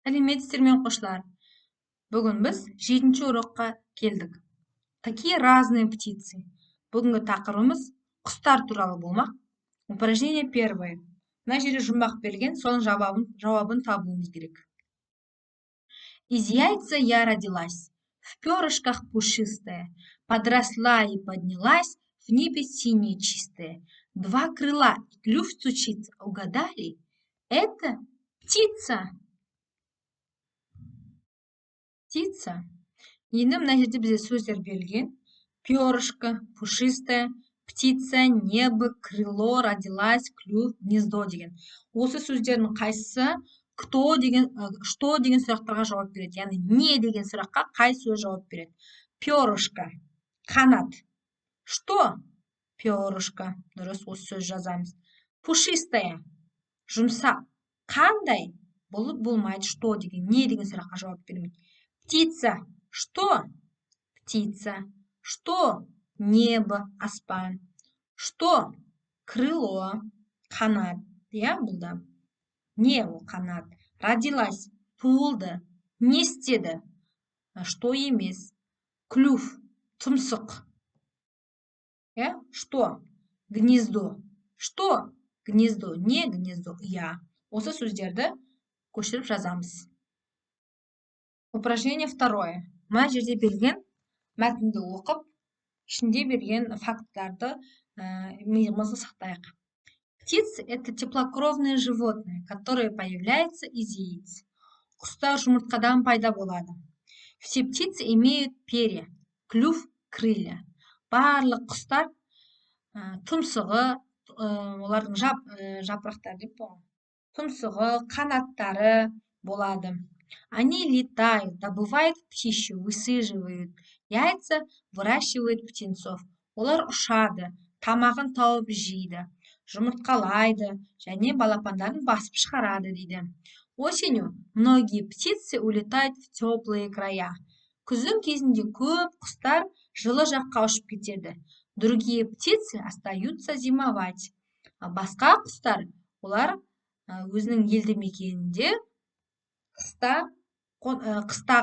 Сәлеметсіздер ме, оқушылар! Бүгін біз жетінші урокқа келдік. Такие разные птицы. Бүгінгі тақырыбымыз құстар туралы болмақ. Упражнение первое. Мына жерде жұмбақ берілген, соның жауабын табуымыз керек. Из яйца я родилась, в перышках пушистая, подросла и поднялась в небе синее чистое. Два крыла и клюв стучится. Угадали? Это птица. Птица. Енді мына жерде бізде сөздер берілген: перышко, пушистая, птица, небо, крыло, родилась, клюв, гнездо деген. Осы сөздердің қайсысы кто деген, что деген сұрақтарға жауап береді, яғни не деген сұраққа қай сөз жауап береді? Перышко — қанат. Что? Перышко. Дұрыс, осы сөз жазамыз. Пушистая — жұмсақ. Қандай? Бұл болмайды, что деген, не деген сұраққа жауап бермейді. Птица. Что? Птица. Что? Небо, аспан. Что? Крыло, қанат. Иә, бұл да. Не ол? Қанат. Родилась, туылды. Не істеді? Что емес. Клюв, тұмсық. Иә, что? Гнездо. Что? Гнездо. Не гнездо? Ұя. Осы сөздерді көшіріп жазамыз. Упражнение второе. Мына жерде берілген мәтінді оқып, ішінде берген факттарды миымызға сақтайық. Птицы — это теплокровные животные, которые появляются из яиц. Құстар жұмыртқадан пайда болады. Все птицы имеют перья, клюв, крылья. Барлық құстар тұмсығы, олардың жапырақтары деп, тұмсығы, қанаттары болады. Они летают, добывают пищу, высиживают яйца, выращивают птенцов. Олар ұшады, тамағын тауып жейді, жұмыртқалайды және балапандарын басып шығарады дейді. Осенью многие птицы улетают в теплые края. Күздің кезінде көп құстар жылы жаққа ұшып кетеді. Другие птицы остаются зимовать. Басқа құстар, олар өзінің елді мекенінде қыста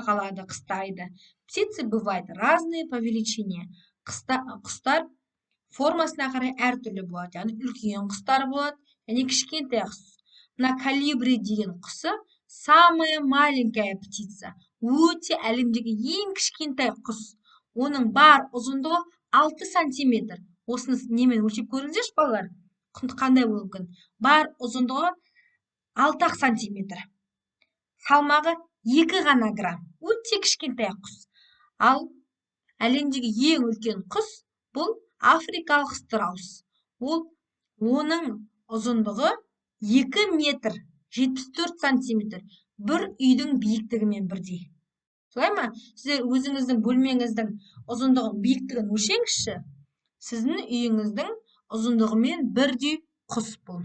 қалады, қыстайды. Птицы бывают разные по величине. Құстар формасына қарай әртүрлі болады, яғни үлкен құстар болады және кішкентай құс. Мына колибри деген құсы — самая маленькая птица, өте әлемдегі ең кішкентай құс. Оның бар ұзындығы 6 сантиметр. Осыны немен өлшеп көріңіздерші, балалар, қандай болуы мүмкін? Бар ұзындығы 6 сантиметр, салмағы 2 ғана грамм, өте кішкентай құс. Ал әлемдегі ең үлкен құс — бұл африкалық страус. Ол, оның ұзындығы 2 метр 74 сантиметр, бір үйдің биіктігімен бірдей. Солай ма? Сіздер өзіңіздің бөлмеңіздің ұзындығын, биіктігін өлшеңізші. Сіздің үйіңіздің ұзындығымен бірдей құс бұл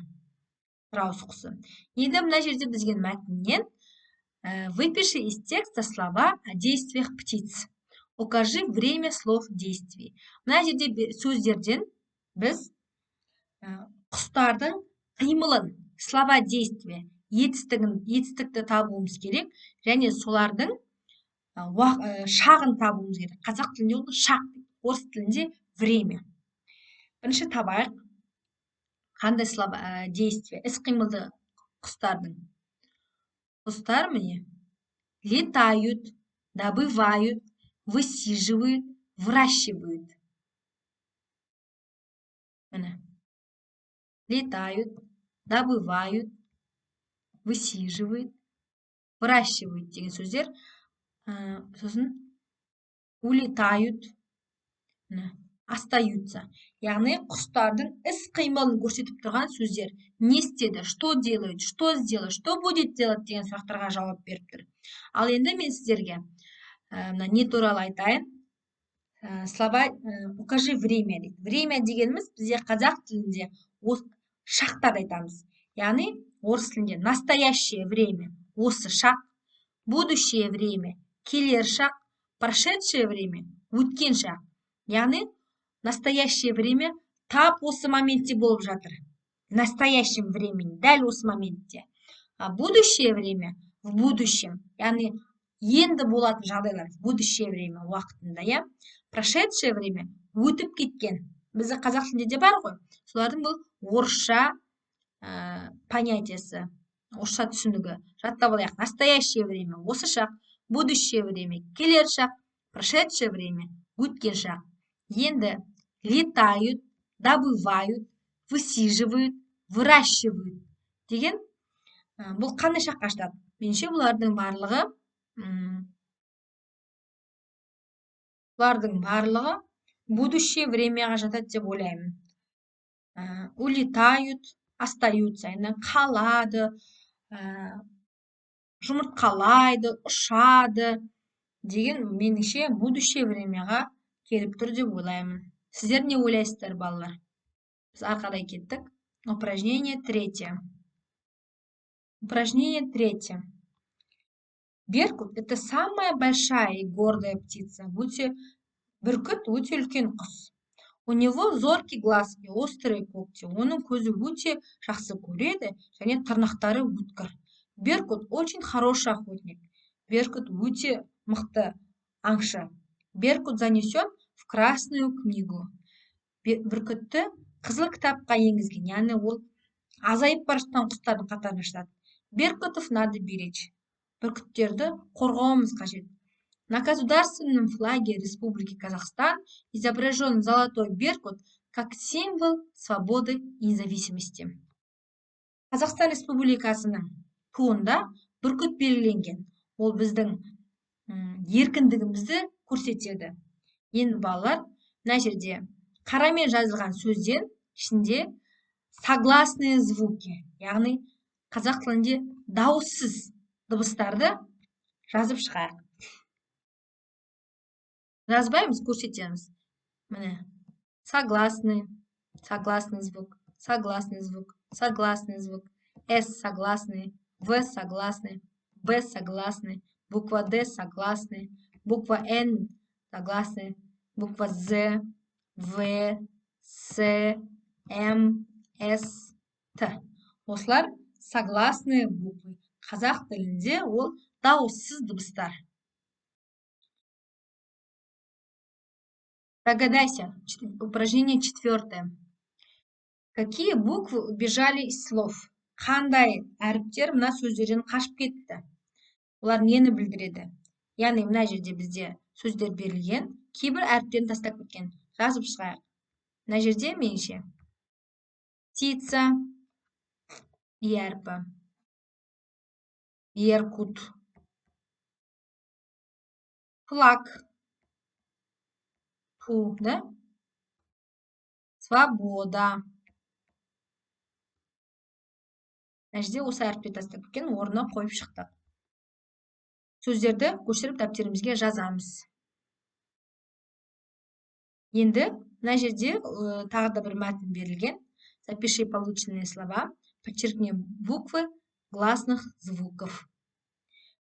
страус құсы. Енді мына жерде бізге мәтіннен «Выпиши из текста слова о действиях птиц, укажи время слов действий». Мына жерде сөздерден біз құстардың қимылын, слова действия, етістігін, етістікті табуымыз керек және солардың шағын табуымыз керек. Қазақ тілінде оны шақ, орыс тілінде время. Бірінші табайық, қандай слова действия, іс қимылды құстардың. Құстар, міне, летают, добывают, высиживают, выращивают. Міне, летают, добывают, высиживают, выращивают деген сөздер. Сосын улетают, міне, остаются. Яғни құстардың іс қимылын көрсетіп тұрған сөздер. Не істеді, что делают, что сделать, что будет делать деген сұрақтарға жауап беріп тұр. Ал енді мен сіздерге мына не туралы айтайын. Слова укажи время дейді. Время дегеніміз бізде қазақ тілінде шақтарды айтамыз. Яғни орыс тілінде настоящее время — осы шақ, будущее время — келер шақ, прошедшее время — өткен шақ. Яғни настоящее время тап осы моментте болып жатыр, в настоящем времени, дәл осы моментте. А будущее время В будущем, яғни енді болатын жағдайлар, в будущее время уақытында, иә. Прошедшее время өтіп кеткен. Бізде қазақ тілінде де бар ғой. Солардың бұл орысша понятиесі, орысша түсінігі. Жаттап алайық. Настоящее время осы шақ, будущее время келер шақ, прошедшее время өткен шақ. Енді летают, добывают, высиживают, выращивают деген бұл қандай шаққа жатады? Меніңше, бұлардың барлығы будущее времяға жатады деп ойлаймын. Улетают, остаются, яғни қалады, жұмыртқалайды, ұшады деген, меніңше, будущее времяға келіп тұр деп ойлаймын. Сіздер не ойлайсыздар, балалар? Біз ары қарай кеттік. Упражнение третье. Упражнение третье. Беркут – это самая большая и гордая птица. Өте бүркіт өте үлкен құс. У него зоркий глаз и острые когти. Оның көзі өте жақсы көреді және тырнақтары өткір. Беркут очень хороший охотник. Беркут өте мықты аңшы. Беркут занесен в Красную книгу. Бүркітті қызыл кітапқа енгізген, яғни ол азайып бара жатқан құстардың қатарына жатады. Беркутов надо беречь. Бүркіттерді қорғауымыз қажет. На государственном флаге Республики Казахстан изображен золотой беркут как символ свободы и независимости. Қазақстан Республикасының туында бүркіт белгіленген. Ол біздің еркіндігімізді көрсетеді. Енді, балалар, мына жерде қарамен жазылған сөзден ішінде согласные звуки, яғни қазақ тілінде дауыссыз дыбыстарды жазып шығайық. Жазбаймыз, көрсетеміз. Міне, согласный, согласный звук, согласный звук, согласный звук, с согласный, в согласный, б согласный, буква д согласный, буква н согласный, буква з, в, с, м, с, т. Осылар согласные буквы. Қазақ тілінде ол дауыссыз дыбыстар. Догадайся, упражнение четвертое. Какие буквы убежали из слов? Қандай әріптер мына сөздерден қашып кетті? Олар нені білдіреді? Яғни мына жерде бізде сөздер берілген, кейбір әріптерін тастап кеткен. Жазып шығайық. Мына жерде, меніңше, птица, и әрпі, беркут, флаг, ту, да? Свобода. Мына жерде осы әріпті тастап кеткен, орнына қойып шықтық. Сөздерді көшіріп дәптерімізге жазамыз. Енді мына жерде тағы да бір мәтін берілген. Запиши полученные слова, подчеркни буквы гласных звуков.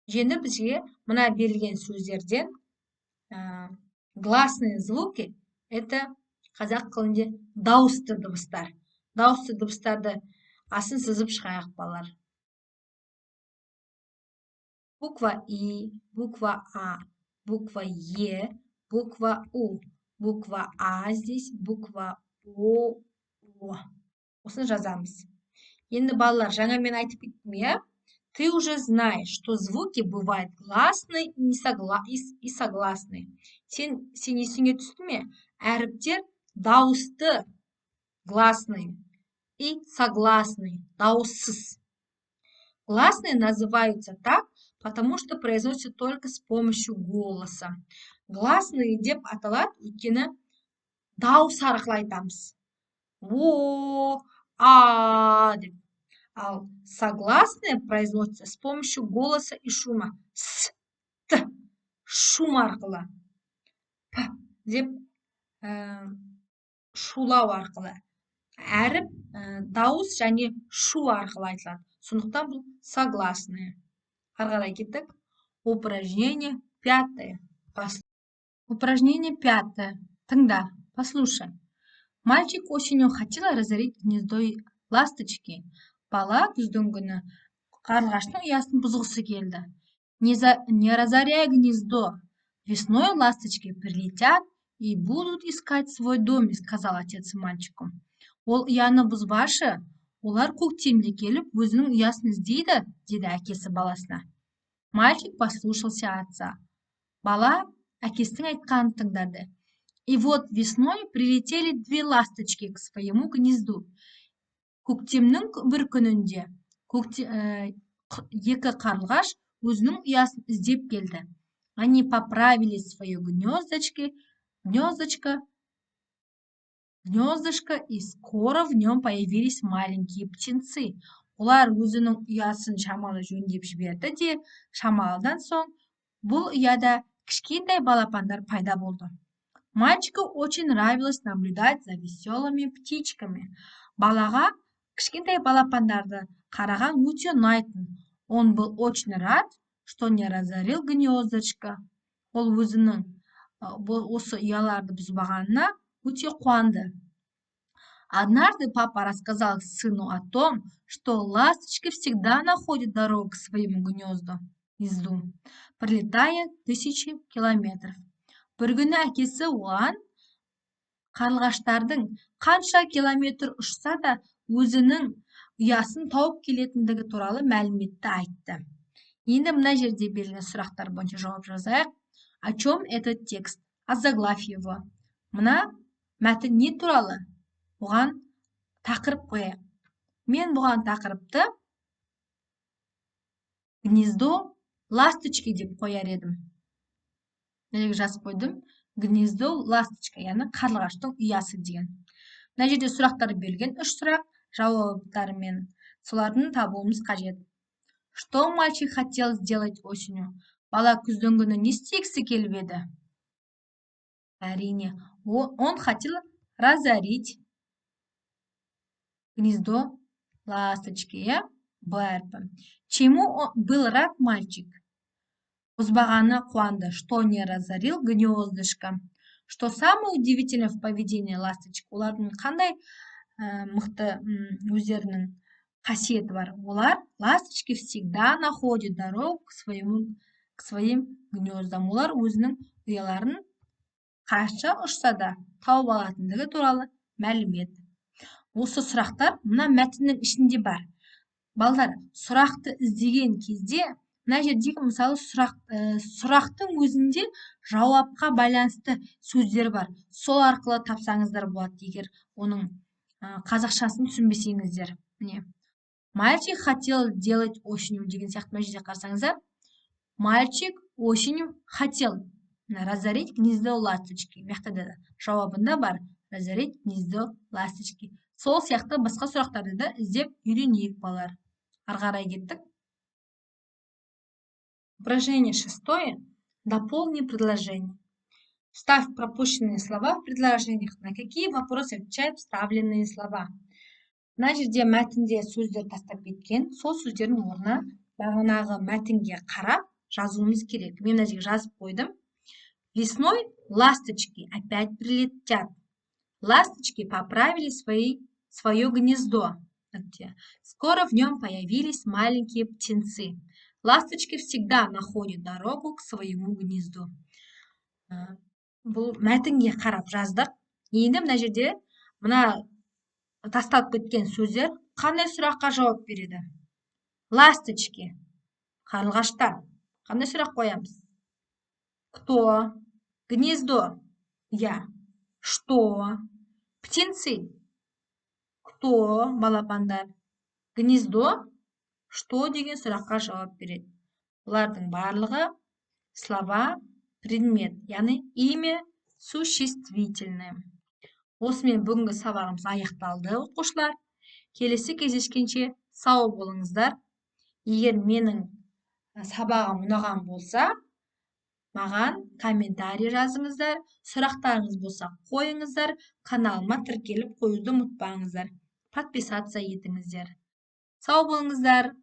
Енді бізге мына берілген сөздерден гласные звуки, это қазақ тілінде дауысты дыбыстар. Дауысты дыбыстарды астын сызып шығайық, балалар. Буква И, буква А, буква Е, буква У, буква А здесь, буква О, О. Осыны жазамыз. Енді, балалар, жаңа мен айтып кеттім, иә? Ты уже знаешь, что звуки бывают гласные и согласные. Сен есіңе түсті ме? Әріптер дауысты, гласные, и согласные, дауыссыз. Гласные называются так, потому что произносятся только с помощью голоса. Гласные деп аталады, өйткені дауыс арқылы айтамыз. О, а деп. Ал согласные произносятся с помощью голоса и шума. С, т, шум арқылы. П деп шулау арқылы. Әріп дауыс және шу арқылы айтылады. Сондықтан бұл согласные. Ары қарай кеттік. Упражнение пятое. Упражнение пятое. Тыңда, послушай. Мальчик осенью хотел разорить гнездо ласточки. Бала күздің күні Қарлығаштың ұясын бұзғысы келді. Не разоряй гнездо. Весной ласточки прилетят и будут искать свой домик, сказал отец мальчику. Ол ұяны бұзбашы, олар көктемде келіп өзінің ұясын іздейді, деді әкесі баласына. Мальчик послушался отца. Бала әкесінің айтқанын тыңдады. И вот весной прилетели две ласточки к своему гнезду. Көктемнің бір күнінде екі қарлығаш өзінің ұясын іздеп келді. Они поправили свое гнездышко, и скоро в нем появились маленькие птенцы. Олар өзінің ұясын шамалы жөндеп жіберді де, шамалыдан соң бұл ұяда кішкентай балапандар пайда болды. Мальчику очень нравилось наблюдать за веселыми птичками. Балаға кішкентай балапандарды қараған өте ұнайтын. Он был очень рад, что не разорил гнездышко. Ол өзінің осы ұяларды бұзбағанына өте қуанды. Однажды папа рассказал сыну о том, что ласточки всегда находят дорогу к своему гнезду, пролетая тысячи километров. Бір күні әкесі оған қарлығаштардың қанша километр ұшса да өзінің ұясын тауып келетіндігі туралы мәліметті айтты. Енді мына жерде берілген сұрақтар бойынша жауап жазайық. О чем этот текст? Озаглавь его. Мына мәтін не туралы? Оған тақырып қояйық. Мен бұған тақырыпты «Гнездо ласточки» деп қояр едім. Мына жазып қойдым: «Гнездо ласточка», яғни қарлығаштың ұясы деген. Мына жерде сұрақтар берілген, үш сұрақ жауаптарымен, солардың табуымыз қажет. Что мальчик хотел сделать осенью? Бала күздің күні не істегісі келіп еді? Әрине, он хотел разорить гнездо ласточки, иә, Б әрпі. Чему был рад мальчик? Бұзбағаны қуанды, что не разорил гнездышко. Что самое удивительное в поведении ласточек? Олардың қандай мықты өздерінің қасиеті бар? Олар, ласточки, всегда находят дорогу к своим гнездам. Олар өзінің ұяларын қанша ұшса да тауып алатындығы туралы мәлімет. Осы сұрақтар мына мәтіннің ішінде бар. Балалар, сұрақты іздеген кезде мына жердегі, мысалы, сұрақ, сұрақтың өзінде жауапқа байланысты сөздер бар. Сол арқылы тапсаңыздар болады, егер оның қазақшасын түсінбесеңіздер. Міне, «Мальчик хотел делать осенью» деген сияқты. Мына жерде қарасаңыздар, мальчик осенью хотел разорить гнездо ласточки. Мына жақта да жауабында бар: разорить гнездо ласточки. Сол сияқты басқа сұрақтарды да іздеп үйренейік, балалар. Ары қарай кеттік. Упражнение шестое. Дополни предложение. Вставь пропущенные слова в предложениях. На какие вопросы отвечают вставленные слова? Мына жерде мәтінде сөздер тастап кеткен. Сол сөздердің орнына бағанағы мәтінге қарап жазуымыз керек. Мен мына жерге жазып қойдым. Весной ласточки опять прилетят. Ласточки поправили свое гнездо. Скоро в нем появились маленькие птенцы. Ласточки всегда находят дорогу к своему гнезду. Бұл мәтінге қарап жаздық. Енді мына жерде мына тасталып кеткен сөздер қандай сұраққа жауап береді? Ласточки — қарлығаштар. Қандай сұрақ қоямыз? Кто? Гнездо — ұя. Что? Птенцы — кто? Балапандар. Гнездо «что» деген сұраққа жауап береді. Бұлардың барлығы слова предмет, яғни имя существительное. Осымен бүгінгі сабағымыз аяқталды, оқушылар. Келесі кездескенше сау болыңыздар. Егер менің сабағым ұнаған болса, маған комментарий жазыңыздар, сұрақтарыңыз болса, қойыңыздар. Каналыма тіркеліп қоюды ұмытпаңыздар, подписаться етіңіздер. Сау болыңыздар.